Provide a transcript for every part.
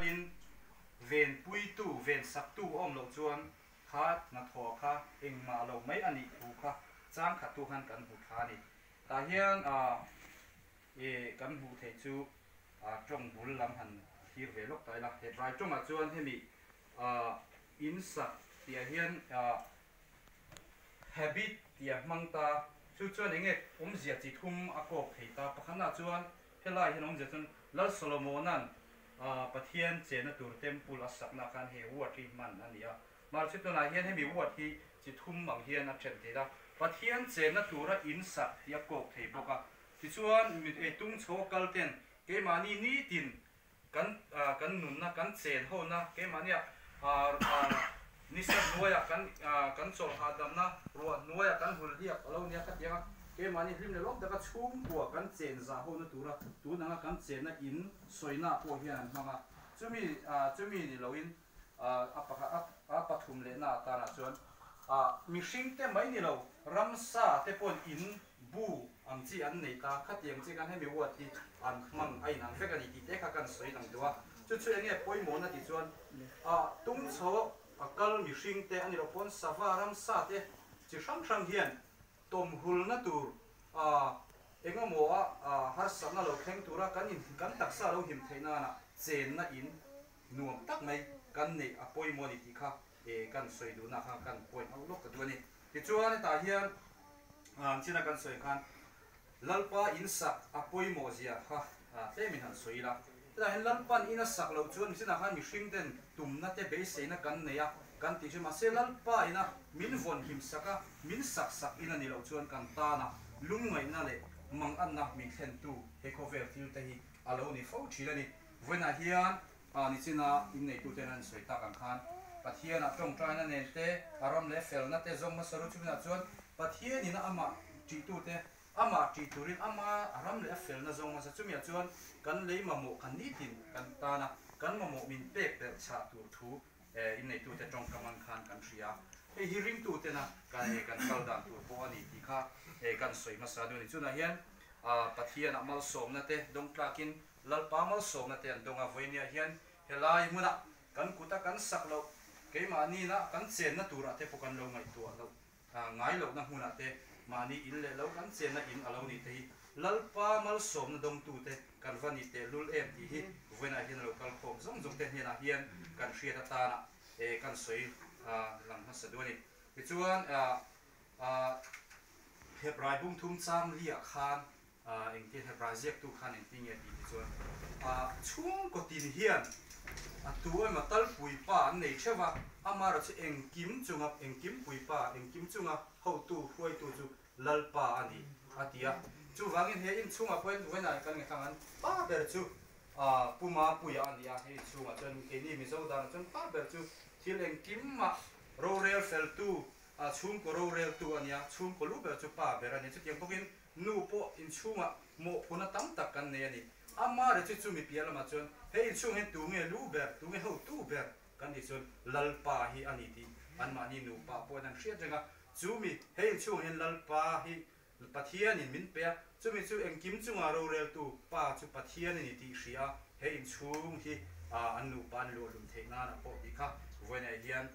rualin venpuitu, vensaktu a awm loh chuan kha hnathawh kha engmah lo mai a nih thu kha chang khattu khan kan hmu thla a ni. Tah hian kan hmuh theih chu tawng bul lam han thlir ve lawk ta ila. Hebrai tawngah chuan hemi in sak tihah hian habit tih a hmang ta. Chu chuan enge awmzia chi thum a kawk thei ta. Pakhatnaah chuan helaiah hian awmzia chuan Lal Solomona'n Pathian chenna tur temple a sakna khan he word hi hman a ni a. Mahse tunah hian hemi word hi chi thum ang hian a then thei ta. Pathian chenna tura in sak tih a kawk thei bawk a. Tichuan tung chho kal ten keimahni nitin Kan kan nunna, kan chen hona, keimahnia nisa hnuaia kan kan chawlh hahdamna, ruah hnuaia kan hul hliak a lo nia khatiang a, keimahni hlim leh lawm taka chhungkua kan chen zah hona tura tun anga kan chenna in sawina pawh hian an hmang a. Chumi chumi ni loin a pakhat a pathum lehna atanah chuan mihringte mai ni lo ramsa te pawhin in Bu ang chi an nei ta, khatiang chi khan hemi word hi an hmang a inang vek a ni tih te kha kan sawi lang duh a. Chu chu enge pawimawhna tih chuan a tung chho a kal mihring te a ni loh pawn sava ramsa te chi hrang hrang hian tawmhulna tur a engemaw a harsatna lo thleng tura kan in kan taksa lo him theih nana chenna in nuam tak mai kan neih a pawimawh a ni tih kha kan sawi duhna kha kan point out lawk ta duh a ni. Tichuan hetah hian ang china kan sawi khan Lalpa in sak a pawimawh zia kha tlemin han sawi ila. Hetah hian Lalpan in a sak loh chuan michinah khan mihring ten tumna te beiseina kan nei a kan tih chu mahse Lalpa ina min vawn him sak a min sak sak in a ni loh chuan kan tana lungngaihna leh manganna min thlentu he khawvel thil te hi a lo ni fo thin a ni. Vawiinah hian Pa nichina inneituten an sawi tak ang khan Pathianah tawngtaina nen te, a ram leh felna te zawng hmasa ru chungin ah chuan Pathianin amah tihtute, amah tih turin ama a ram leh a felna zawng hmasa chumiah chuan kan lei mamawh kan nitin kan tana kan mamawh min pek belh chhah tur thu inneitute tawngkam ang khan kan hria. Hei hi ringtutena kan kan kal dan tur pawh a ni tih kha kan sawi hmasa duh a ni. Chunah hian Pathianah malsawmna te dawngtlakin Lalpa malsawmna te an dawng a, vawinia hian helai hmuna kan kuta kan sak loh, keimahniina kan chenna turah te pawh kan lo ngaihtuah loh, ngai lohna hmunah te mahni in leh lo kan chenna in a lo nih te hi Lalpa malsawmna dawngtute kan va ni tehlul em tih hi vawiinah hian a lo kal khawm zawng zawng te hnenah hian kan hriat atana kan sawi lang hmasa duh a ni. Tichuan Hebrai bungthum chang liah khan Engtin Hebrai ziaktu khan engtin nge tih te chuan chhungkaw tin hian a tu emaw tal puipa an nei theuh a, amaherawh chu engkim chunga engkim puipa, engkim chunga hotu, hruaitu chu Lalpa a ni a ti a. Chuvangin he inchhungah pawhin vawiinah kan ngaihthlang an pa ber chu Puma Puia a ni a, he inchhungah chuan keini Mizo danah chuan pa ber chu thil engkimah rorel feltu, chhungkaw roreltu a ni a, chhungkaw lu ber chu pa ber a ni. Chutiang bawkin Nu pawh inchhungah mawhphurhna tam tak kan nei a ni. Ama re chu chumi piah lamah chuan he inchhung hian tu nge lu ber, tu nge hotu ber kan tih chuan Lalpa hi a ni tih anmahni nupa pawhin an hriat reng a. Chumi he inchhungah hian Lalpa hi Pathianin min pe a, chumi chu engkim chunga roreltu Pa chu Pathian a ni tih hria a, he inchhung hi an nupa an luahlum theih nana pawh tih kha vawiinah hian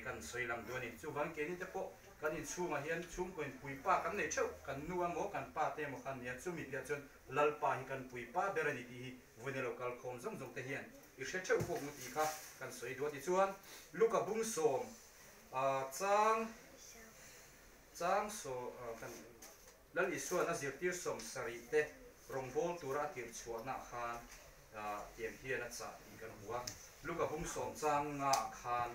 kan sawi lang duh a ni. Chuvangin keini te pawh Kan inchhungah hian chhungkaw in puipa kan nei theuh, kan nu emaw kan pa te emaw khan nia, chumi piah chuan Lalpa hi kan puipa ber a ni tih hi vawiin lo kal khawm zawng zawng te hian i hre theuh bawk mu tih kha kan sawi duh a. Tichuan Luka bung sawm chang chang saw kan Lal Isuan a zirtir sawm sarih te rawngbâwl tura a tirh chhuahnaah khan tiang hian a chah tih kan hmu a. Luka bung sawm chang ngaah khan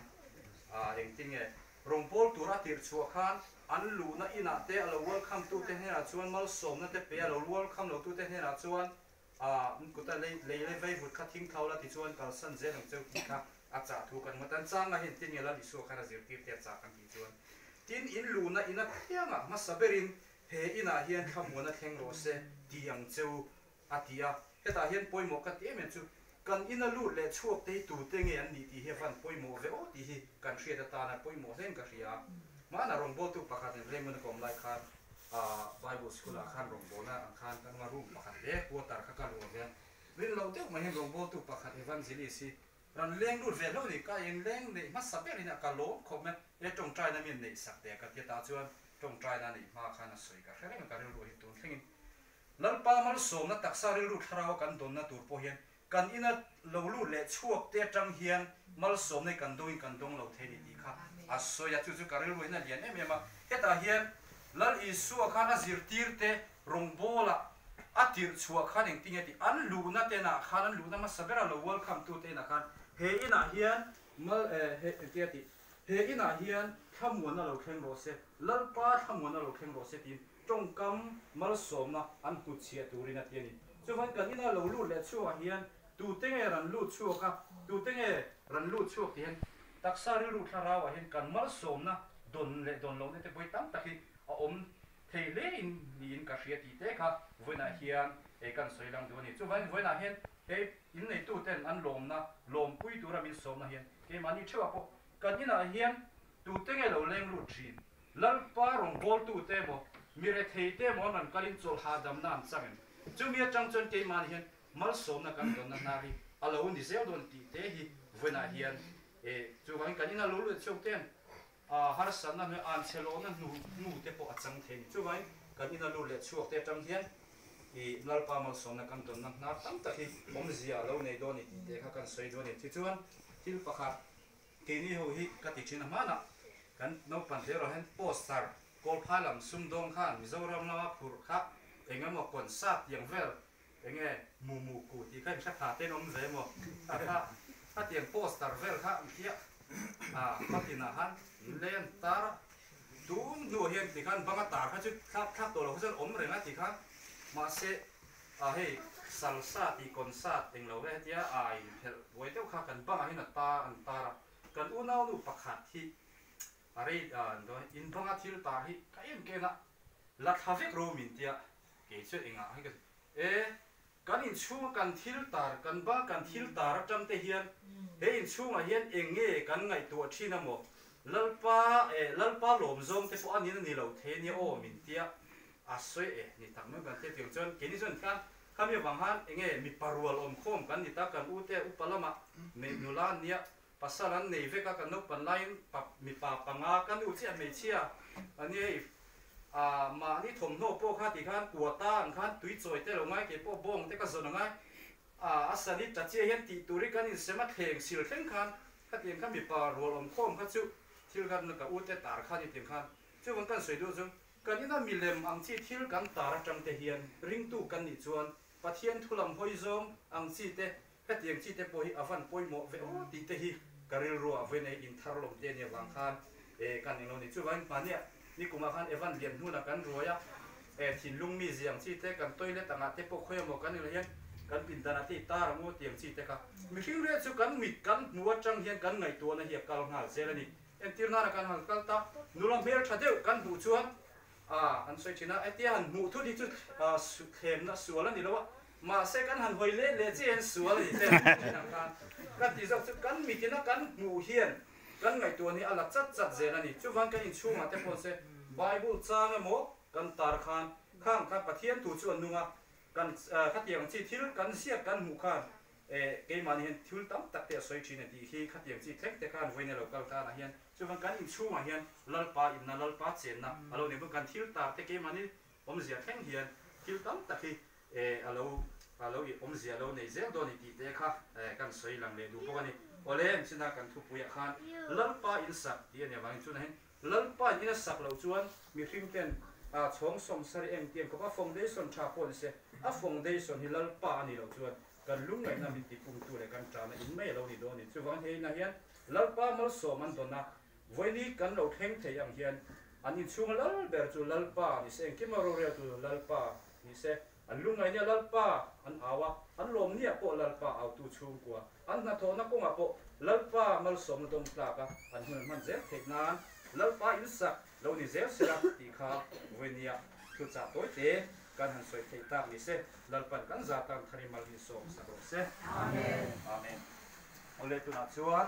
engtin nge Rawngbâwl tura a tirh chhuah khan an luhna inah te a lo welcome tute hnenah chuan malsawmna te pe a, lo welcome lo tute hnenah chuan an kuta lei lei lei vaivut kha thing thau la tichuan kalsan zel ang cheu tih kha a chah thu kan hmu. Tan changa hian tin nge Lal Isua khan a zirtir te a chah kan tih chuan tin in luhna ina phiangah hmasa berin he inah hian thlamuana thleng rawh se ti ang cheu a ti a, hetah hian pawimawh ka ti em em chu kan ina lut leh chhuak te hi tute nge an nih tih hi a van pawimawh ve aw tih hi kan hriat atana pawimawh hleng ka hria a. Hmana rawngbawltu pakhat in Raymond a ka awm lai khan Bible school ah khan rawngbawlna ang khan kan awm a, room pakhat hle quarter kha ka luah ve a, rin loh deuh mai hian rawngbawltu pakhat evangelist hi. Ran leng lut ve hlauh ni, ka in leng neih hmasa berin a ka lawm khawp mai. E tawngtaina min neih sak teh ka ti a, tah chuan tawngtaina neih hma khan a sawi ka hre reng a, ka rilru hi tun thlengin Lalpa malsawmna taksa rilru thlarau a kan dawnna tur pawh hian kan ina lo lut leh chhuak te atang hian malsawmna hi kan dawngin kan dawng lo thei ni tih kha a sawi a, chu chu ka rilru hian a lian em em a. Hetah hian Lal Isua khan a zirtirte rawngbawlah a tirh chhuah khan engtin nge tih an luhna te inah khan an luhna hmasa bera lo welcome tute inah khan he inah hian mal eh he engtin nge tih he inah hian thlamuanna lo thleng rawh se, Lalpa thlamuanna lo thleng rawh se tiin Tawngkam malsawmna an hnutchhiah turin a ti a ni. Chuvangin kan ina lo lut leh chhuakah hian tute nge ran lut chhuak a, tute nge ran lut chhuak tih hian taksa rilru thlarauah hian kan malsawmna dawn leh dawn lohna te vawi tam tak hi a awm thei hle in niin ka hria tih te kha vawiinah hian kan sawi lang duh a ni. Chuvangin vawiinah hian he inneituten an lawmna lawmpui tura min sawmna hian keimahni theuhah pawh kan inah hian tute nge lo leng lut thin? Lalpa rawngbawltute emaw, mi retheite emaw an rawn kalin chawlh hahdamna an chang em? Chumi atang chuan keimahni hian malsawmna kan dawnna hnar hi a lo ni zel dawn tih te hi vawiinah hian chuvangin kan ina lo lut chhuak ten harsatna hnuai an chhe lohna hnu hnu te pawh a chang thei a ni. Chuvangin kan ina lut leh chhuak te atang hian Lalpa malsawmna kan dawnna hnar tam tak hi awmzia a lo nei dawn a ni tih te kha kan sawi dawn a ni. Tichuan thil pakhat Keini ho hi ka ti thin a hmanah kan naupang hle erawh hian poster Kawlphai lam sumdawng khan Mizoram lama phurh kha eng emaw concert tiang vel eng nge mu mu ku tih kha inhre pha ten awm ve emaw kha kha khatiang poster vel kha an tia a khatinah khan len tar a tun hnuah hian tikhan banga tar kha chu thlak thlak tawh lo kha chuan awm reng a tikhan mahse A hei salsa tih concert englo ve hetia a inphelh buai deuh kha kan bangah hian a tar an tar a, kan unaunu pakhat hi a rei in banga thil tar hi ka em ken a, la thla vek ro min tia kei chuan engah hi ka e kan inchhunga kan thil tar kan banga kan thil tar atang te hian he inchhungah hian eng nge kan ngaihtuah thin a maw Lalpa e Lalpa lawm zawng te pawh a nin a ni lo thei ania aw min tia A sawi e, ni tak mai kan hriat tiang chuan keini chuan khan khami avang khan enge mipa rual awm khawm kan ni ta, kan ute upa lamah nei nula an nia, pasal an nei vek a, kan naupan laiin pa mipa panga ka nu chiah hmeichhia a nia hei ah mahni thawmhnaw pawh kha ti khan kuata ang khan tui chawi te lo ngai kei pawh bawng te ka zawn a ngai ah a sani ta chiah hian tih turi kan insem a thleng sil thleng khan khatiang kha mipa rual awm khawm kha chu thil khan ka ute tar khan i tiang khan chuvang kan sawi duh chu Kan ina milem ang chi thil kan tar atang te hian ringtu kan nih chuan Pathian thu lam hawi zawng ang chi te, hetiang chi te pawh hi a van pawimawh ve aw tih te hi ka rilruah vawi nei in thar lawm te ania vang khan e kan englo ni. Chuvangin hmahniah nikumah khan Evan lian hnunah kan ruai a, e thinlung mi zia ang chi te kan toilet angah te pawh khawi emaw kan englo hian kan pindanah te i tar ang u tih ang chi te kha mihring reh chu kan mit kan hmu atang hian kan ngaihtuahna hi a kal nghal zel a ni. Entir nana kan han kal ta, nula hmel tha deuh kan hmuh chuan ah an sawi thin a, hetia han hmuh thut hi chu thlemna sual a ni lo a, mahse kan han hawi let leh chiah hian sual a ni tlem thin ang khan ka ti zawk chu kan mitina kan hmuh hian kan ngaihtuah ni a la chat chat zel a ni. Chuvang kan inchhungah te pawh se Bible chang emaw kan tar khan khang kha Pathian thu chu a nung a, kan khatiang chi thil kan ziak kan hmuh khan Eh, keimahni hian thil tam tak te a sawi thin a tih hi khatiang chi thleng te khan vawiin a lo kal tanah hian chuvan kan inchhungah hian Lalpa inna, Lalpa chenna a lo nei bawk. Kan thil tar te keimahni awmzia thleng hian thil tam tak hi eh a lo a lo awmzia a lo nei zel dawn a ni tih te kha eh kan sawi lang leh duh bawk a ni. Awle, china kan thupuiah khan Lalpa in sak tih a nih avangin chunah hian Lalpa in a sak loh chuan mihring ten a chhawng sawmsari eng tiang khawp a foundation tha pawh ni se, a foundation hi Lalpa a nih loh chuan kan lungngaihna min tipungtu leh kan tana in mai a lo ni dawn a ni. Chuvangin hei inah hian Lalpa malsawm an dawn a, vawiini kan lo thleng thei ang hian an inchhunga lal ber chu Lalpa ni se, engkim a roreltu Lalpa ni se, an lungngaihnia Lalpa an au a, an lawmniah pawh Lalpa autu chhungkua, an hnathawhna kawngah pawh Lalpa malsawmna dawng tlaka an hun an hman zel theih nan Lalpa insak lo ni zel sela tih kha vawinia thu chah tawi te kan han sawi theih tak ni se, Lalpan kan za tan thar i mal insawm sak rawh se. Amen. Amen. Awle tunah chuan.